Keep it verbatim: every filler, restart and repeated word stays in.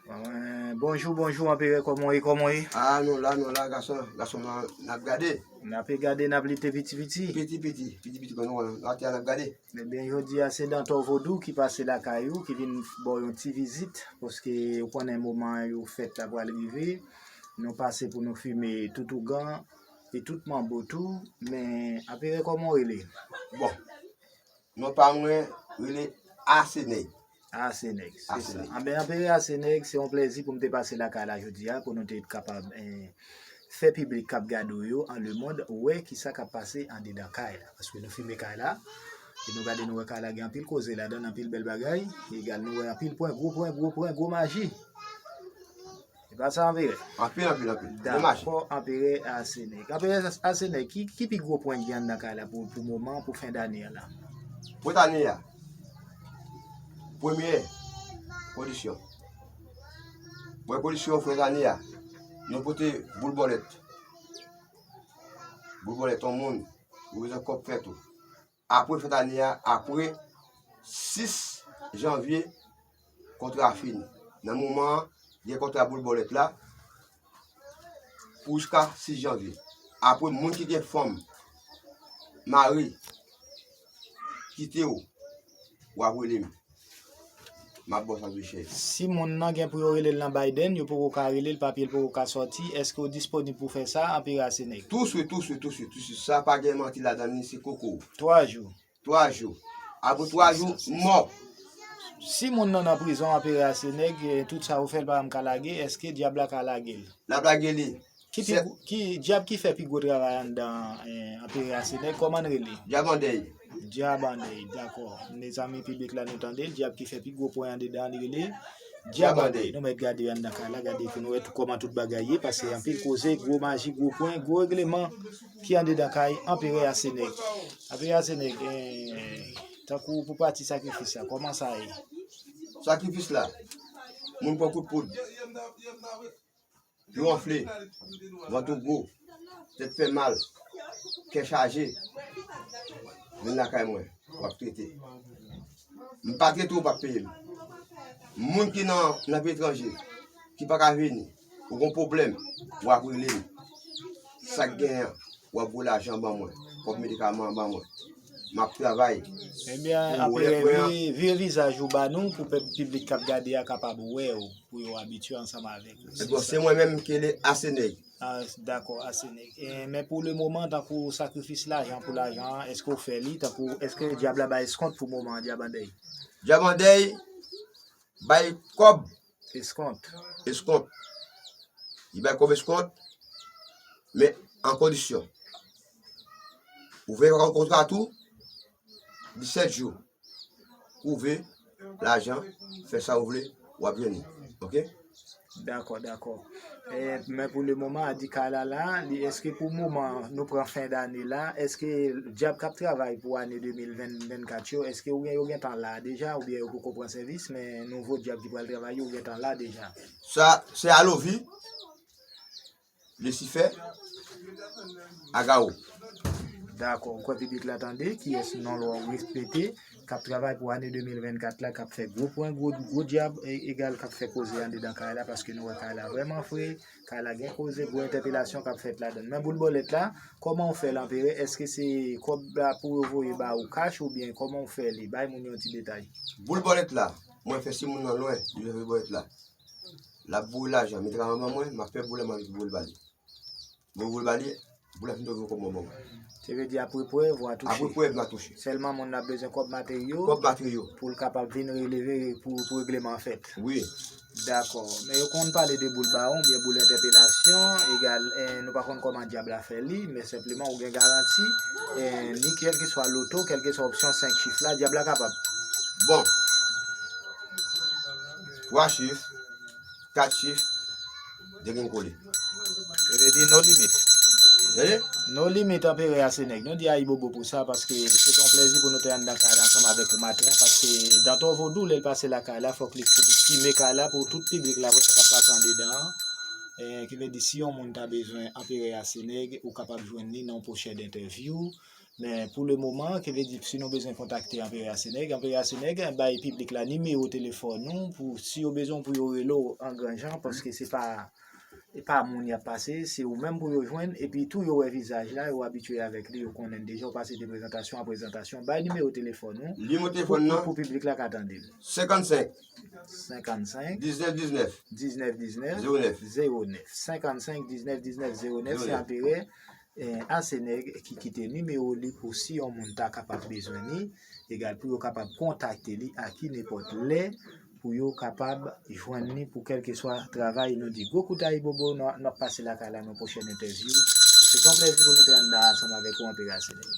Mwen, bonjou, bonjou, Anperè, kòman w ye, kòman w ye? Ah, nou la, nou la, gason, gason, n ap gade. N ap gade, n ap lite piti piti. Piti piti, piti piti, kòman nou, nou atè a, n ap gade. Ebyen, jodi a, se Dantò Vodou ki pase lakay ou, ki vin ba w yon ti vizit, paske ou konnen moman yo fèt la pral rive. Nou pase pou nou fime tout ougan, e tout manbo tou, men Anperè, kòman w rele? Bon, non pa mwen rele Asenèg. Asenèg, se sa. Asenèg. Anben, Anperè Asenèg, se yon plèzi pou m te pase lakay la jodi a, pou nou te kapab, eh, fè piblik k ap gade w yo an lemonn wè kisa k ap pase andedan kay la. Paske nou fime kay la, e nou gade, nou wè kay la gen anpil koze ladan, anpil bèl bagay, egal nou wè anpil pwen, gwo pwen, gwo pwen, gwo maji. E pa sa, Anperè? Anpil, anpil, anpil. Gwo maji. Dakò, Anperè Asenèg. Anperè Asenèg, ki, ki pi gwo pwen ki anndan kay la pou, pou moman, pou fen dane a la? Pou fen dane a, premye kondisyon. Premye kondisyon fen dane a, nou pote boul bòlèt. Boul bòlèt, yon moun, ou bezwen kòb fè tou. Apre fen dane a, apre sis janvye, kontra fini. Nan moman an, gen kontra boul bòlèt la pou jiska sis janvye. Apre, moun ki gen fanm, mari, kite w, w ap rele m. M ap ba w sa tou chè. Si moun nan gen pou yo rele l nan Biden, yo poko ka rele l, papye l poko ka sòti, èske w disponib pou fè sa, Anperè Asenèg? Touswit, touswit, touswit, touswit. Sa pa gen manti ladan li, se koko. Twa jou. Twa jou. Apre twa jou, mò. Si moun nan nan prizon, Anperè Asenèg, eh, tout sa ou fè l pa janm ka lage, èske dyab la ka lage l? L ap lage li. Ki pi, ki dyab ki fè pi gwo travay anndan, eh, Anperè Asenèg, kòman l rele? Dyab Andèy. Dyab Andèy, dakò. Mezanmi, piblik la, nou tande l, dyab ki fè pi gwo pwen andedan, li rele Dyab Andèy. Nou mèt gade anndan kay la, gade pou nou wè tou kòman tout bagay ye, paske anpil koze, gwo maji, gwo pwen, gwo regleman ki andedan kay Anperè Asenèg. Anperè Asenèg, eh, tankou pou pati sakrifis la, kòman sa ye? Sakrifis la, moun pran kout poud. Pye w anfle, vant ou gwo, tèt fè mal, kè chaje, vin lakay mwen, w ap trete. M pa trete w, w p ap peye m. Moun ki nan, nan peyi etranje, ki pa ka vini, ou gon pwoblèm, w ap rele m. Sa k genyen an, w ap voye lajan ban mwen, w ap medikaman an ban mwen. M ap travay. Ebyen, pou Anperè, wè mwen an. Vire, vire vizaj ou ba nou pou pèp, piblik k ap gade a kapab wè w, pou yo abitye ansanm avèk ou. Se sa. Ebyen, se mwen menm ki rele Asenèg. Ah, dakò, Asenèg. E, men pou le moman, tankou sakrifis lajan pou lajan an, èske w fè li? Tankou, èske dyab la bay eskont pou moman an, Dyab Andèy? Dyab Andèy bay kòb. Eskont. Eskont. Li bay kòb eskont, men an kondisyon. Ou fè yon kontra tou, disèt jou. Pwouve lajan, fè sa ou vle, w ap jwenn li. Oke? Dakò, dakò. E, men pou le moman, a di kay la la, li, èske pou moman, nou pran fen dane la, èske dyab k ap travay pou ane de mil ven, vennkat yo, èske ou gen, yo gentan la deja, oubyen yo poko pran sèvis, men nouvo dyab ki pral travay yo gentan la deja? Sa, se Alovi, Lisifè, Agawo. Dakò, m kwè piblik la tande, kiyès non l ou repete, k ap travay pou ane de mil vennkat la, k ap fè gwo pwen, gwo, gwo dyab, e, egal k ap fè koze andedan kay la, paske nou wè kay la vrèman fre, kay la gen koze, gwo entèpelasyon k ap fèt ladan l. Men boul bòlèt la, kòman w fè l, Anperè? Èske se kòb la pou yo voye ba ou kach oubyen kòman w fè li? Bay moun yo yon ti detay. Boul bòlèt la, mwen fè si moun nan lwen, li leve bòlèt la. L ap voye lajan, mete lajan ban mwen, m ap fè boul la, m ap voye l ba li. Mwen voye l ba li, boul la fin tounen kòb mwen ban mwen. Se vle di apre prèv, w a touche. Apre prèv, m a touche. Sèlman moun nan ap bezwen kòb materyo. Kòb materyo. Pou l kapab vin releve, pou, pou regleman an fèt. Wi. Dakò. Men yo konn pale de boul bawon, oubyen boul entèpelasyon, egal, eh, nou pa konn kòman dyab la fè li, men senpleman ou gen garanti, eh, ni kèlkeswa loto, kèlkeswa opsyon senk chif la, dyab la kapab. Bon. Twa chif, kat chif, degrenn kole. Sa vle di no limit. Tande? No limit, Anperè Asenèg. Nou di ayibobo pou sa, paske se te yon plèzi pou nou te anndan kay la ansanm avèk ou maten an, paske Dantò Vodou, lè l pase lakay la, fòk li fime kay la pou tout piblik la wè sa k ap pase andedan an. Eh, ki vle di, si yon moun ta bezwen Anperè Asenèg, ou kapab jwenn li nan yon pwochèn entèvyou. Men pou le moman, ki vle di, si nou bezwen kontakte Anperè Asenèg, Anperè Asenèg bay piblik la nimewo telefòn nou pou si yo bezwen pou yo rele w an gran jan, paske se pa e pa moun y ap pase, se ou menm pou yo jwenn, epi tou yo wè vizaj la, yo abitye avèk li, yo konnen l deja, ou pase de prezantasyon an prezantasyon, bay nimewo telefòn ou. Nimewo telefòn nan? Pou piblik la ka tande l. Senkannsenk. Senkannsenk. Diznèf diznèf. Diznèf diznèf. Zewo nèf. Zewo nèf. Senkannsenk, diznèf diznèf, zewo nèf, se Anperè, eh, Asenèg ki kite nimewo li pou si yon moun ta kapab bezwen li, egal pou yo kapab kontakte li a ki nenpòt lè, pou yo kapab jwenn li pou kèlkeswa travay. Nou di gwo kout ayibobo, nou, nou ap pase lakay la nan pwochèn entèvyou. Se yon plèzi pou nou te anndan ansanm avèk ou, Anperè Asenèg.